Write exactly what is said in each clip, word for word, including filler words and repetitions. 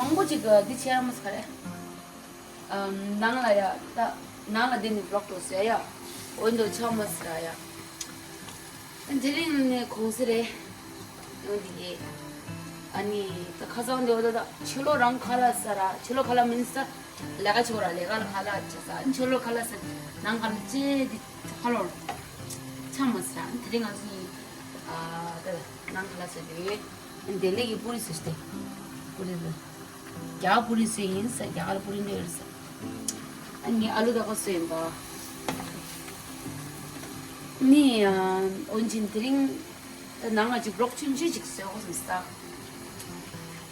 མང་པོ་ཅིག་གི་འདི་བྱས་ཡ་མ་ཟེར་ག་རེ། ཨམ། ནང་ལ་ཡ་ད་ནང་ལ་འདི་ནི་ཝི་ལོག་འགྲོ་ཟེར་ཡ། འོན་ཏོ་ཆོག་མ་ཟེར་ཡ། དེ་རིང་ནས་གུང་སེང་རེད། ཡང་འདི་གས། ཨ་ནི་ད་ཁ་སང་འདི་འོ་ད་ད་ཕྱི་ལོགས་རང་ཁ་ལག་ཟ་ར། ཕྱི་ལོགས་ཁ་ལག་མིན་ས། ལས་ཀ་བྱེད་ར། ལས་ཀ་ལ་ཁ་ལག་བྱེད་ས། ཨ་ནི་ཕྱི་ལོགས་ཁ་ལག་ཟ། ནང་ཁ་ལག་བྱེད་དེ་ཁ་ལོག་ཆ་མ་ཟ། ཨ་ནི་དེ་རིང་ང་ཚོ་ཡིན། ཨ་ད་ནང་ཁ་ལག་ཟ་དེ། ཨ་ནི་དེ་ལས་ཀྱི་པུ་རི་ཟ་ཞིག་དེ། པུ་རི་ཟ། རྒྱ་གར་པུ་རི་ཟོས་ཡིན་ས། རྒྱ་གར་པུ་རི་འདྲ་ཡོད་ས། ཨ་ནི་ཨ་ལུ་ད་ག་ཟོས་ཡིན་པ། ནི་ཨ་འོན་ཅིན་དེ་རིང་ད་ནང་ང་ཅིག་ཝི་ལོག་ཆུང་ཆུང་ཅིག་བཟོ་དགོས་བསམ་ས།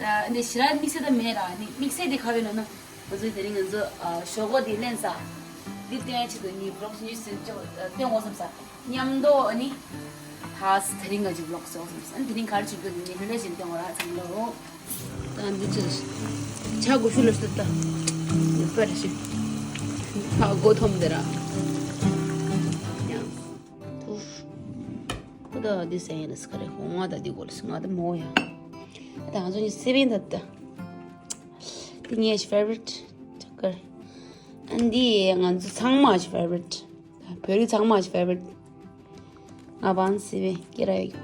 ད་ནི་ཞེ་དྲག་དམིགས་བསལ་ད་མེད་ར། ནི་དམིགས་བསལ་དེ་ག་བས་ན་ན། ང་ཚོས་དེ་རིང་ང་ཚོ་ཨ་ཞོག་ཁོག་དེ་ལེན་ས། འདི་སྟོན་ཡ་ཆེད་དུ་ནི་ཝི་ལོག་ཆུང་ཆུང་ཟིན་ཅོག་སྟོན་དགོས་བསམ་ས། མཉམ་དུ་ཨ་ནི། ད་དེ་རིང་ང་ཅིག་ཝི་ལོག་བཟོ་བསམ་ས། ཨ་ནི་དེ་རིང་ག་རེ་བྱེད་དགོས་ནི་ལེ་ལེ་བཞིན་སྟོན་བ་ར་ཚང་མ་ལོ། ད་འདི་ཚོ་ཇ་གོ་ཤུ་ལ་སྟོད་ད། ཡོད་པ་རེད་ཤི། ཧ་གོ་ཐོམ་དེ་ར། ཡང་། ཐུ། ཁོ་ད་འདི་སེ་ཡིན་ལ་སི་ཁ་རེ་ཧོ། ང་ད་འདི་གོ་ལ་སི་ང་ད་མོ་ཡ། ད་ང་ཚོ་ནི་སེ་བེན་ད་ད། འདི་ངའི་ཕེ་ཝ་རིཊ་ཆ་ཀར། ཨ་འདི་ང་ཚོ་ཚང་མ་ཕེ་ཝ་རིཊ། བོད་རིགས་ཚང་མ་ཕེ་ཝ་རིཊ། ང་བང་སི་བེ་ཀེ་ར་ཡོད།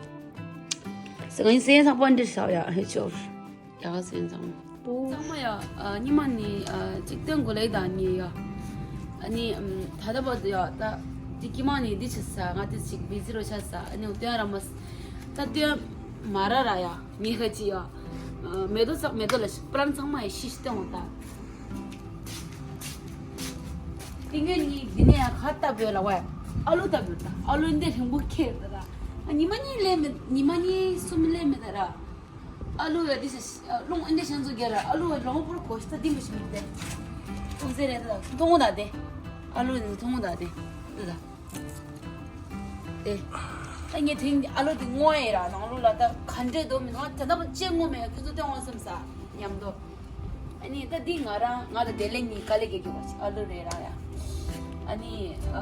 སི་ང་ཡིན་སེ་ཚང་པ་འདྲི་ཤག་ཡ་ཧེ་ཆོར། ཡ་ག་སེ་ཚང་མ། ཚང་མ་ཡ། ཨ་ཉི་མ་ནི་ཨ་གཅིག་སྟོན་གོ་ལེ་དང་ཉེ་ཡ། ཨ་ནི་ཨམ་ད་ལྟ་བར་དུ་ཡ་ད་དེ་ཀི་མ་ནི་འདི་བྱེད་ས། ང་དེ་ཅིག་བི་ཟི་རོ་ཆ་ས། ཨ་ནི་སྟོན་ར་མ་ས། ད་སྟོན་མ་ར་ར་ཡ། ངས་ཁ་ཅི་ཡ། མེ་ཏོག་ཚག་མེ་ཏོག་ལ་ཤི་པ་རང་ཚང་མ་ཡ་ཤི་ཤི་སྟོན་འོང་ད། དེ་ངས་ནི་འདི་ནས་ཡང་ཁ་ལྟ་བུ་ལ་བ་ཡ། ཨ་ལུ་ལྟ་བུ་ད། ཨ་ལུ་འདི་རིང་པོ་ཁེལ་ད་ར། ཉི་མ་གཉིས་ལས་མེད། ཉི་མ་གཉིས་གསུམ་ལས་མེད་ད་ར། ཨ་ལུ་ཡ་འདི་ས་རླུང་འདི་ཤན་ཚོ་རྒྱ་ར། ཨ་ལུ་ལོང་པོར་གོ་ཤི་ད་འདི་མི་ཤི་མི་དེ། ཐུང་ཟེར་རེད་ད། ཐུང་ད་དེ། ཨ་ལུ་ནི་ཐུང་ད་དེ། འདི་ད། དེ། ད་ངས་དེང་ཨ་ལོ་དེ་ངོ་ཡེ་ར་ནང་ལོ་ལ་ད་ག་འདྲས་འདུག་མི་འདུག་ད་ལྟ་བ་ཅེ་ངོ་མེད་ཁྱོད་ཚོ་སྟོན་འོང་བསམ་ས་མཉམ་དུ། ཨ་ནི་ད་འདི་ང་རང་ང་དང་དེ་ལས་ནི་དཀའ་ལས་ཀྱི་རྒྱུ་བ་ཨ་ལོ་རེད་ར་ཡ། ཨ་ནི་ཨ་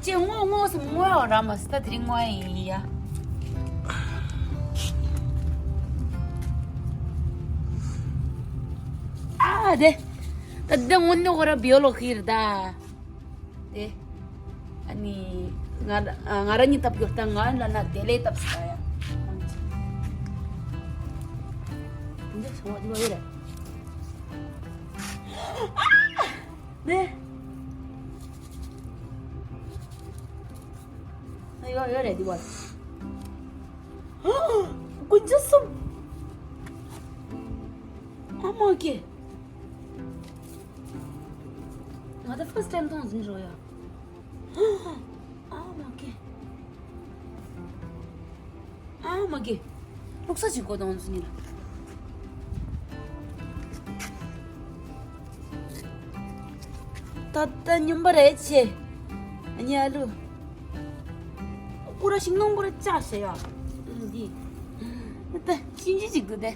ཅེ་ངོ་ངོ་སམ་ངོ་ཡོ་ར་མ་ས་ད་དེ་རིང་ངོ་ཡེ་ཡིན་ཡ། ཨ་དེ་ད་དེ་ངོ་ནི་ཁོ་ར་བི་ཡོ་ལོ་ཁི་ར་ད། དེ། ཨ་ནི། ང་ང་རང་ཉིད་བཏབ་རྒྱུ་ད་ང་ལ་ན་དེ་ལས་བཏབ་ས་ཡ། འདི་སོང་བ་འདི་བ་ཡོད་རེད། ཨ། དེ། ཡོད་ཡོད་རེད་འདི་བ། ཀུན་ཅི་སུམ། ཨ་མ་ཀེ། ང་ད་first time མཐོང་ཟིན་རོ་ཡ། ཨ་མ་ཀེ། ཨ་མ་ཀེ། ལུག་ས་ཅིག་གོ་དང་ཟིན་ལ། ད་ད་ཉུམ་པ་རེད་ཆེ། ཨ་ཉལ་ལུ། ཀུ་ར་ཤིང་ནང་ཀུ་ར་ཅག་ཤེ་ཡ། འདི། ད་ཤིང་ཅི་ཅིག་འདུག་དེ།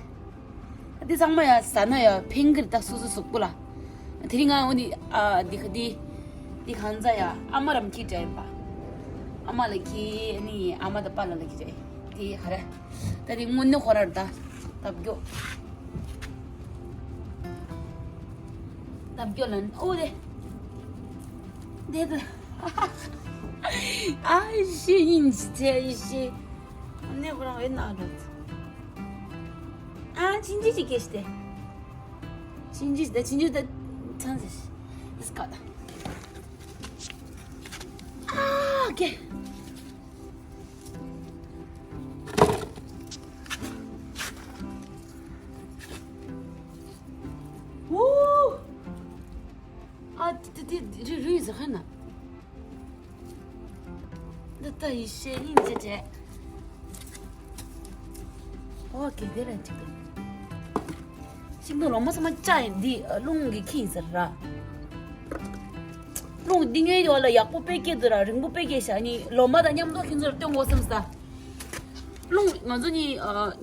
འདི་ཚང་མ་ཡ་ཟ་ན་ཡ་ཕན་གི་རེད་ད་སོ་སོ་གཟུགས་པོ་ལ། དེ་རིང་ང་འོ་ནི་ཨ་འདི་ཁ་འདི། འདི་གང་ཟ་ཡ་ཨ་མ་རམ་ཁྱི་འདྲ་ཡིན་པ། ཨ་མ་ལ་ཁྱི་ནི་ཨ་མ་དང་པ་ལ་ལ་ཁྱི་འདྲ་ཡིན། འདི་ག་རེ། ད་འདི་དངོས་གནས་ཁོ་ར་རེད་ད། ཐབ་སྐྱོ། ཐབ་སྐྱོ་ལ་ཨོ་དེ། དེ་དེ། ཨ་ཤི་ཡིན་ཅི་ཅི་ཤི། ཨ་ནེ་ཁོ་རང་ཨེ་ན་རོ། ཨ་ཅིན་ཅི་ཅི་ཀེ་ཤི་དེ། ཅིན་ཅི་དེ་ཅིན་ཅི་དེ་ཚང་ཟེར། ཨིས་ཀ་ད། ཨ་ཀེ། ཨོ། ཨ་དེ་དེ་དེ་རི་རི་ཟ་ཁ་ན། འདི་ལྟ་ཡི་ཤེས་ཡིན་ཅེ་ཅེ། ཨོ་ཀེ་དེ་ར་ཅིག་ཏུ། ཤིང་ཏོག་ལོ་མ་ཚང་མ་བཅག་ཡིན་འདི་རླུང་གི་ཁྱི་ཡིན་ཟེར་ར། རླུང་འདི་ངའི་ཡོད་ལ་ཡག་པོ་དཔེ་སྐྱེ་འདུག་ར་རིང་པོ་དཔེ་སྐྱེ་ཤག་ནི་ལོ་མ་དང་མཉམ་དུ་ཁྱེད་ཚོར་སྟོན་དགོས་བསམ་ས། རླུང་ང་ཚོ་ནི་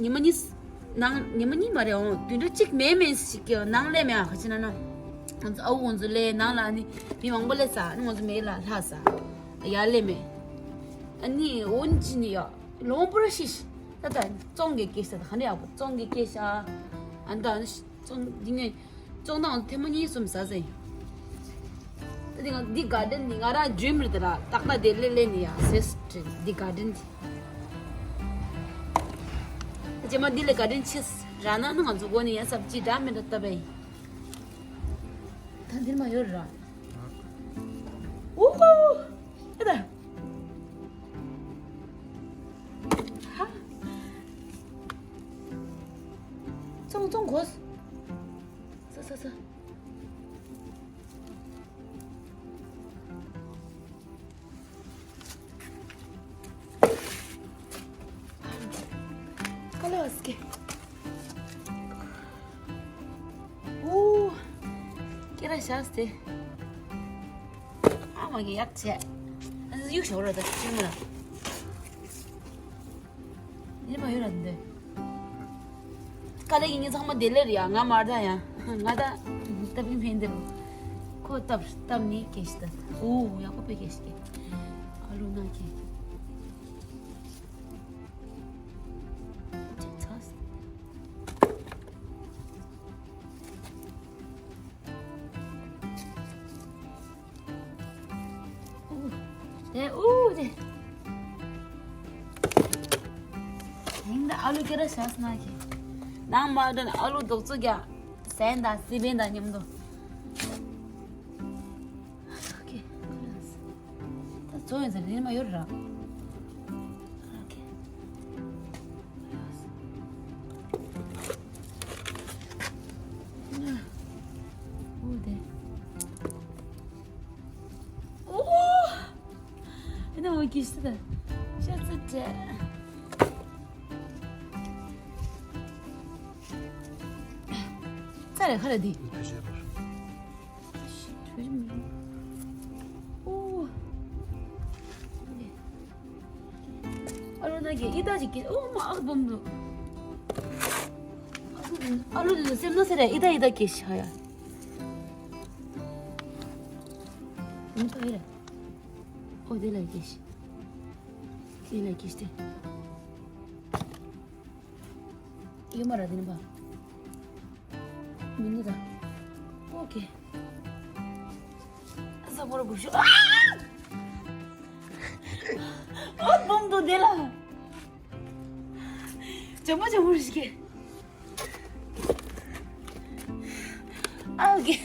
ཉི་མ་གཉིས། ནང་ཉི་མ་གཉིས་མ་རེད་འོང་དུད་འགྲོ་གཅིག་མེད་མེད་ཞིག་གི་ནང་ལས་མེད་ཨ་ཁ་ཅི་ན་ན། ང་ཚོ་ཨ་ཝུ་ང་ཚོ་ལས་ནང་ལ་ནི་མི་མང་པོ་ལས་ས་ནི་ང་ཚོ་མེད་ལ་ལྷ་ས། ཡ་ལས་མེད། ཨ་ནི་འོན་ཅི་ནི་ཡ་ལོང་པོ་ར་ཤི་ཤི། ད་ད་ཙོང་གི་སྐད་ཤ་ད་ག་ནས་ཡག་པོ་ཙོང་གི་སྐད་ཤ། ཨ་ད་ནི་ཤི། ཙོང་འདི་ངས་ཙོང་དང་ཐེངས་མ་གཉིས་གསུམ་ཟ་ཟེར། ད་འདི་ང་འདི་གར་ཌེན་འདི་ང་རང་ཌི་རིམ་རེད་དེ་ར། ཏག་ཏག་དེ་ལས་ལས་ནི་ཡ་སེས་འདི་གར་ཌེན་འདི། ད་རྗེས་མ་འདི་ལས་གར་ཌེན་ཆེས་ར་ན་ནི་ང་ཚོ་སྒོ་ནས་ཡ་སབ་ཅི་འདྲ་མི་འདྲ་བཏབ་པ་ཡིན། ད་འདིར་མ་ཡོད་ར། ཨོ་ཧོ། ཨེ་ད། ཧ། ཙོང་ཙོང་གོ། ས་ས་ས། ཀ་ལེ་བ་སི་ཀེ། ཨོ། ཀེ་ར་ཤ་སྟེ། ཨ་མ་གི་ཡག་ཆེ། ཨ་ཡུག་ཤོར་ར་ད་ཅི་མ་ར། ཡིན་མ་ཡོད་ར་འདི། དཀའ་ལས་ཀྱི་ངེད་ཚང་མ་བདེ་ལེ་རེད་ཡ། ང་མར་ད་ཡ། ང་ད་སྟབས་ཀྱི་མེད་འདི་རུ། ཁོ་སྟབས་སྟབས་ནི་སྐད་ཤི་ད། ཨོ་ཡག་པོ་པའི་སྐད་ཤི་སྐད། ཨ་ལུ་ན་ཁྱེད། ཅི་ཚ། དེ་ཨུ་དེ། དེང་ད་ཨ་ལུ་སྐྱེ་ར་ཤ་སྣ་གི། ནང་མ་འདྲ་ཨ་ལུ་རྡོག་བཙུགས་རྒྱ། ཟན་དང་སི་པན་དང་མཉམ་དུ། ཨོ་ཁེ། ད་ཚོ་ཡིན་ཟེར་ནི་མ་ཡོད་ར། ཨོ་ཁེ། ཨུ་དེ། ཨོ། ཨེ་ན་འོ་གི་སི་ད། ཤ་ཚ་ཏྲེ། ཙ་རེ་ཁ་རེ་དི། ཨོ། ཨ་ལོ་ན་གི་ཨི་ད་ཅིག་གི་ཨོ་མ་ཨག་བུམ་དུ། ཨ་ལོ་དེ་སེམས་ན་སེ་རེ་ཨི་ད་ཨི་ད་གི་ཤ་ཡ། མི་ད་ཨི་རེ། ཨོ་དེ་ལ་གི་ཤ། དེ་ལ་གི་ཤ་དེ། ཡོད་མ་ར་དེ་ནི་པ། མི་ནི་ད། ཨོ་ཁེ། ས་ཕོར་དགུ་ཤོག་ཨ། ཨོ་བུམ་དུ་དེ་ལ། ཇོ་མོ་ཇོ་མོ་རིག་གེ། ཨ་ཨོ་ཁེ།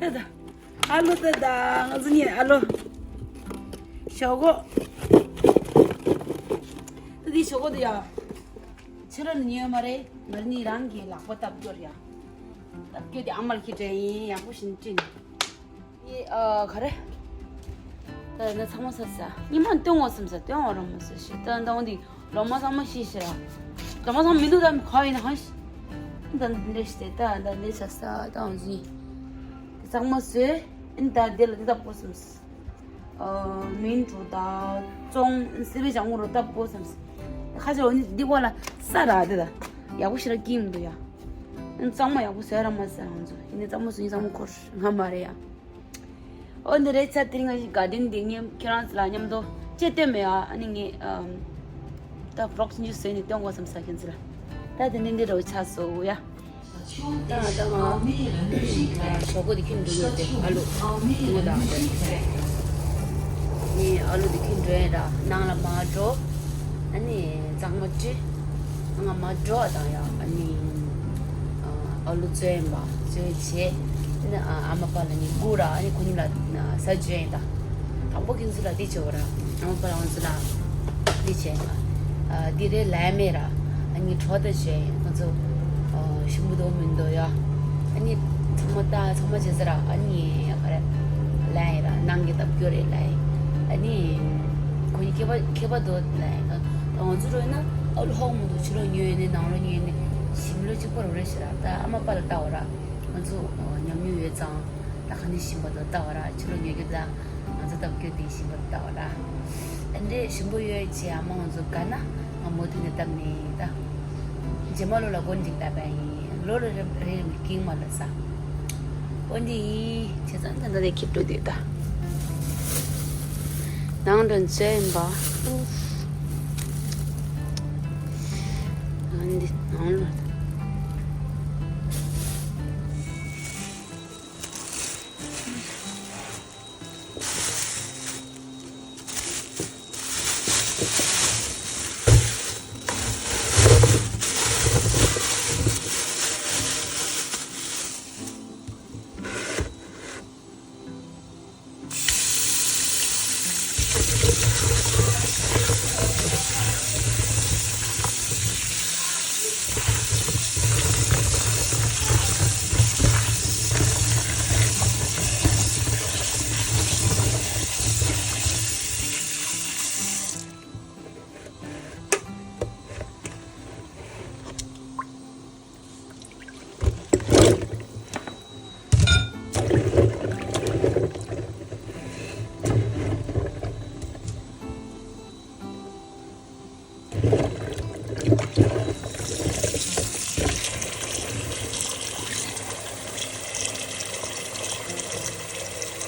ད་ད། ཨ་ལོ་ད་ད་ང་ཚོ་གཉིས་ཨ་ལོ། ཞོག་གོ། ད་འདི་ཞོག་གོ་དེ་ཡ། ཕྱི་རོལ་ཉོས་མ་རེད། ང་གཉིས་རང་གི་ལག་པ་བཏབ་སྐྱོར་ཡ། བཏབ་སྐྱོར་དེ་ཨ་མར་ཁྱི་དྲན་ཡིན། ཡག་པོ་ཞིག་བྲིན། ཡེ་ཨ་ག་རེ། ད་ཡིན་ན་ཚང་མ་ཟ་ས། ཉི་མ་སྟོན་འོ་བསམ་ས་སྟོན་འོ་རང་མ་ཟ་ཞེས་ད་ད་འོ་འདི་ལོ་མ་ཚང་མ་ཤི་ཤི་ར། ལོ་མ་ཚང་མ་མི་འདུག་ད་ག་ཡིན་ཧ་ཤི། ད་འདི་ཤི་སྟེ་ད་ད་འདི་ཟ་ས་ད་འོ་ཟི། ཚང་མ་ཟོས། ཨིན་ད་འདི་ལ་འདི་ད་པོ་བསམ་ས། མིན་འགྲོ་ད་ཙོང་སི་པའི་ལྗང་གུ་རུ་ལྟ་བུ་བསམ། ཁ་ཅིག་འོ་ནི་འདི་གོ་ལ་ས་ར་དེ་ད་ཡག་པོ་ཞིག་ར་སྐྱིད་མི་འདུག་ཡ། ཨིན་གཙང་མ་ཡག་པོ་བཟོས་ར་མ་ཟ་ང་ཚོ་ཡིན་ནི་གཙང་མ་བཟོས་ཡིན་གཙང་མ་འཁོར་ང་མ་རེད་ཡ། འོ་འདི་རེད་ཚ་དེ་རིང་ང་ཞིག་ག་དེ་འདི་ངས་ཁྱེད་རང་ཚོ་ལ་མཉམ་དུ་ཅེས་སྟོན་མེད་ཡ། ཨ་ནི་ངས་ད་ཕྲོག་ཅིན་ཅུ་བཟོས་ནས་སྟོན་དགོས་བསམ་ས་ཁྱེད་ཚོ་ལ། ད་དེ་ནི་འདི་རུ་ཆགས་སོ་ཡ། ད་ད་ང་ཞོག་ཁོག་དེ་ཁྱེར་འགྲོ་ཡོད་དེ་ཨ་ལུ་ངོ་དང་ཨ་ནི་ཨ་ལུ་དེ་ཁྱེར་འགྲོ་ཡོད་ར་ནང་ལ་མ་འགྲོ། ཨ་ནི་གཙང་མ་བཀྲུས། ང་མ་འགྲོ་དང་ཡ་ཨ་ནི་ཨ་ལུ་བཙོས་ཡིན་པ་བཙོས་བྱས་ཨ་ནི་ཨ་མ་པ་ལ་ནི་སྒུག་ར་ཨ་ནི་ཁོ་གཉིས་ལ་ཟ་བཅོས་ཡིན་ད། དང་པོ་ཁྱེད་ཚོ་ལ་འདི་བྱེད་དགོས་ར་ཨ་མ་པ་ལ་ང་ཚོ་ལ་འདི་བྱས་ཡིན་པ། འདི་རེད་ལས་མེད་ར། ཨ་ནི་གྲོགས་དང་བྱས་ཡིན་ཁོ་ཚོ་ཞིམ་པོ་འདུག་མི་འདུག་ཡ། ཨ་ནི་ཚང་མ་ལྟ་ཚང་མ་བྱས་ཟེར་ར་ཨ་ནི་ཡ་ག་རེ་ལས་ཡིན་ར་ནང་གི་ལྟ་སྐྱོ་རེད་ལས་ཡིན། ཨ་ནི་ཁོ་གཉིས་མཁས་པ་མཁས་པ་འདུག་ལས་ཡིན་ད་ང་ཚོ་རོལ་ན་ཨ་ལོ་ཧོག་མི་འདུག་ཕྱི་ལོགས་ཉོས་ནས་ནང་ལོགས་ཉོས་ནས་ཞིམ་ལོས་གཅིག་པ་རུ་རེད་ཤི་ར་ད་ཨ་མ་པ་ལ་ལྟ་བ་ར་ང་ཚོ་ཉམས་མྱོང་ཡོད་ཙང་ད་ག་ནས་ཞིམ་པ་འདུག་ལྟ་བ་ར་ཕྱི་ལོགས་ཉོས་རྒྱུ་ད། ང་ཚོ་ལྟ་སྐྱོ་དེ་ཞིམ་པོ་ལྟ་བ་ར། ཨ་འདྲས་ཞིམ་པོ་ཡོད་ཅེས་ཨ་མ་ང་ཚོ་དགའ་ན་ང་མོ་དེ་ནས་བཏབ་ནས་ད། རྗེས་མ་ལོ་ལ་སྒོ་འགྲིག་ལྟ་བ་ཡིན་ལོ་ལ་རེ་རེ་རེ་ཀིང་མ་ལ་ས། སྒོ་འདི་ཡིན་བྱས་ཙང་ད་ད་དེ་ཁྱེར་འགྲོ་དེ་ད། ནང་དོན་བྱས་ཡིན་པ། ཨུ། ཨ་འདི་ནང་ལ།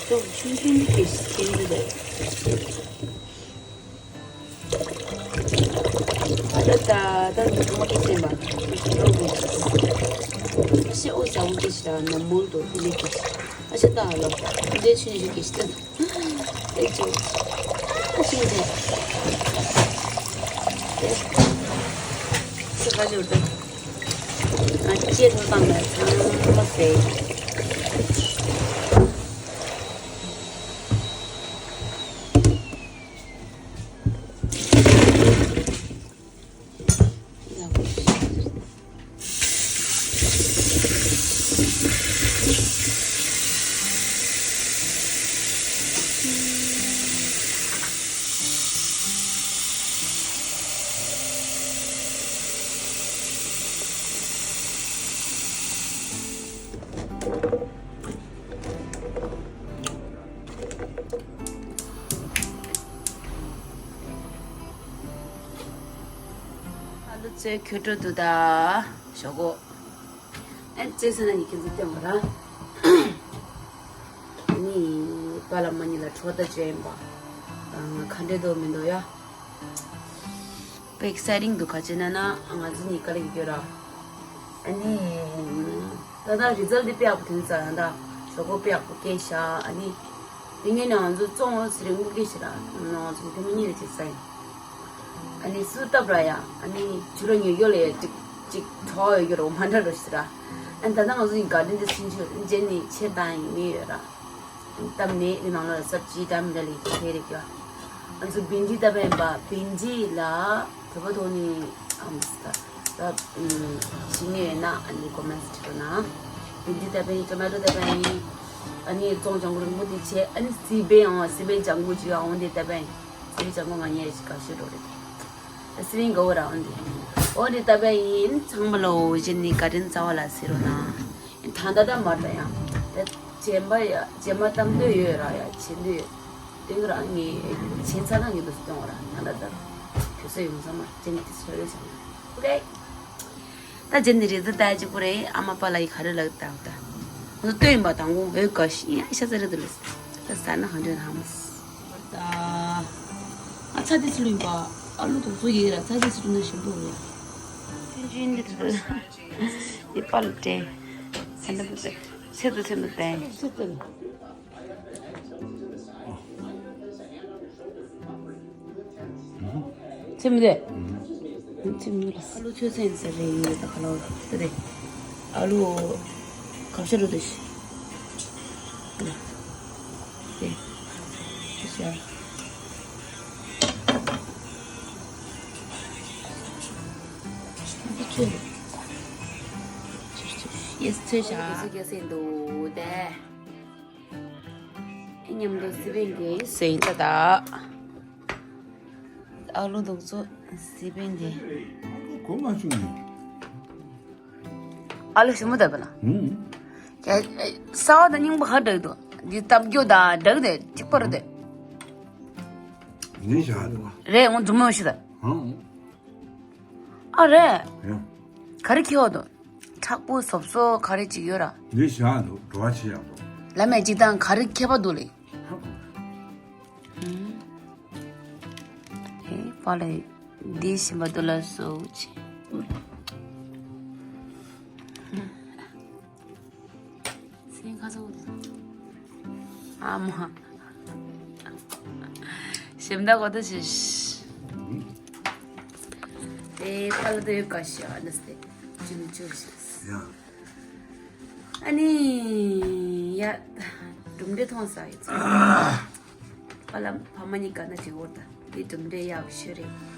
ཅུང་ཆུང་ཆུང་གི་སྐྱེ་གི་རེད། ད་ད་ད་ད་འདི་ཚོ་མ་གཏོགས་ཟིན་པ། ཨ་ཤེ་ཨོ་ཟ་འོ་གི་ཤི་ར་ན་མོལ་དུ་ལི་གི་ཤི། ཨ་ཤེ་ད་ལོ། འདི་ཆུང་ཆུང་གི་ཤི་ད། ཨེ་ཅོ། ཨ་ཤེ་འདི། ཨེ། ཤི་ཁ་ལི་འོ་ད། ང་ཅེ་ཐོ་བཏང་ནས་ཚང་མ་ཟས། ཨ་ལུ་ཚོའི་ཁྱོད་སྤྲོ་འདུག་ད། ཞོག་གོ། ཨ་ནི་ཙེ་ས་ན་ནི་ཁྱེད་ཚོ་སྟོན་པ་ར། ཨ་ནི་པ་ལ་མ་ཉི་ལ་ཁྲོ་ད་ཅོ་ཡིན་པ། ཨ་ཁ་འདྲེ་དོ་མི་འདུག་ཡ། དཔེ་ཨེག་སའི་ཊིང་འདུག་ག་ཅི་ན་ན་ང་ཚོ་གཉིས་ཀ་ལ་ཡི་གེ་ར། ཨ་ནི། ད་ལྟ་རི་ཛལ་ཊི་དཔེ་ཡག་པོ་ཐོན་ཚར་ཡང་ད། ཞོག་གོ་དཔེ་ཡག་པོ་སྐད་ཤ་ཨ་ནི། དེ་ངས་ནང་ཚོ་བཙོང་རོགས་ཟེར་རེ་ངུ་སྐད་ཤ་ར། ནང་ཚོ་དེ་མི་གཉིས་ལ་ཅིག་ཟ་ཡིན། ཨ་ནི་སུ་སྟབས་ར་ཡ། ཨ་ནི་ཆུ་ར་ཉོ་རྒྱུ་ལ་ཡ་ཅིག་ཅིག་གྲོགས་ཡོད་རྒྱུ་རོ་མ་འདྲ་རོ་ཤི་ར། ཨ་ནི་ད་ལྟ་ང་ཚོ་ཡི་ག་ཌེན་དེ་སྲིན་ཆུ་རྗེན་ནི་ཆེ་ཏང་ཡིན་མི་ཡོད་ར། གཏམ་ནི་ནི་ནང་ལ་སབ་ཅི་ཏམ་ར་ལི་ཁེ་རེ་ཀྱོ། ང་ཚོ་བིན་ཌི་ཏ་པན་པ་བིན་ཌི་ལ་དོ་པོ་ཐོག་ནི་ཨམ་སྟ་ད་ཕྱི་ཉོ་ཡོད་ན་ཨ་ནི་ཀོ་མེན་སི་ཁྲིད་རོགས་གནང་། བིན་ཌི་ཏ་པན་ཡིན་ཊོ་མེ་ཊོ་ཏ་པན་ཡིན། ཨ་ནི་ཙོང་ལྗང་གུ་རིང་པོ་དེ་བྱས། ཨ་ནི་སི་པན་ཨང་སི་པན་ལྗང་གུ་ཅིག་ཨང་འོན་ཏེ་ཏ་པན་སི་པན་ལྗང་གུ་ང་ཉེ་ཞིག་ག་ཤོད་འགྲོ་རེད། ད་སི་པན་ག་བོ་ར་འོན་ཏེ་འོན་ཏེ་ཏ་པན་ཡིན། ཚང་མ་ལོ་བཞིན་ནི་བཀའ་དྲིན་རྩ་བ་ལ་ཟེར་རོགས་གནང་། ད་ད་ད་མ་ད་ཡང་ད་རྗེས་མ་ཡ་རྗེས་མ་གཏམ་འདོད་ཡོད་ར་ཡ་བྱེད་འདོད་ཡོད། དེང་རང་ངས་ཆེན་ཚ་ན་ངས་འདུག་སྟོན་བ་ར་ད་ད་ད་གུ་སེ་ཡོང་ས་མ་ཅན་གྱི་སོ་རེ་ཆ་ན་ཨོ་ཀེ། ད་རྗེས་ནས་རེ་ད་ད་ཅིག་པོ་རེད། ཨ་མ་པ་ལ་ཡི་ག་རེ་ལག་ད་ད་ང་ཚོ་ལྟོས་ཡིན་པ་དང་གོང་འོད་ག་ཤི་ཡ་ཤ་ཚ་རེད་འདུག་ལ་ད་ས་ན་ཧང་འདྲེན་ཧང་མ་སི་ད་ཨ་ཚ་དེ་ཚུལ་ཡིན་པ་ཨ་ལུ་དུ་ཚོ་ཡི་ར་ཚ་དེ་ཚུལ་ན་ཞིམ་པོ་རེད། ཅིན་ཅིན་འདི་ཚོ། འདི་པ་ལ་སྤྲད། སེམས་པ་སེམས་པ་སེམས་པ་སྟེང་། སེམས་པ་སེམས་པ་སྟེང་། སེམས་པ་སྟེང་། སེམས་པ་ཨ་ལུ་ཚོད་སེམས་ཟེར་རེ་ཡིན་ད་ག་ལོ་དེ་རེད། ཨ་ལུ་གབ་ཤ་རུ་དུ་ཤི། དེ། ཤ། ཡེས་ཚོས་བྱ། ཡེས་ཡེས་ཡིན་འདུག་དེ། ཨེ་མཉམ་དུ་སི་པན་གྱི་སེ་ཡིན་ད་ད། ཨ་ལུ་འདུག་ཚོ་སི་པན་དེ། གོ་མ་བྱུང་ནི། ཨ་ལུ་ཞིམ་པོ་ད་པ་ན། ཧུམ། ས་བ་དང་སྙིང་པོ་ཧ་འདྲ་གི་འདུག་འདི་སྟབས་རྒྱོ་ད་འདྲ་གི་དེ་གཅིག་པ་རུ་དེ། འདི་བྱ་འདུག་རེད་ངོ་འཛུམ་མོ་ཤི་ད། ཧང་། ཨ་རེད། ཡང་། ག་རེ་ཁྱེར་བ་འདུག་མཁྲེགས་པོ་སོབ་སོ་ག་རེ་ཅིག་ཡོད་ར། འདི་བཞག་འདུག་བྲོ་བ་ཆེ་ཡག་འདུག་ལ་མེད་ཅིག་དང་ག་རེ་ཁྱད་པར་འདུག་ལེ། ཧ་གོ། ཧེ་པ་ལེ། འདི་ཞིམ་པ་འདུག་ལ་སོ་ཆེ། སེང་ཁ་སོང་། ཨ་མ། ཞིམ་ད་གོ་ད་ཞིག་དེ་ཕ་ལ་དོ་ཡོད་ག་ཤ་ཨ་ནི་སྟེ་ཅི་ནི་ཅོ་ཤ། ཡ། ཨ་ནི། ཡ། གྲུབ་འབྲས་མཐོང་ས་ཡོད་ཚོད། ཕ་ལ་ཕ་མ་གཉིས་ཀ་ན་ཅིག་འོར་ད་དེ་གྲུབ་འབྲས་ཡག་ཤོས་རེད།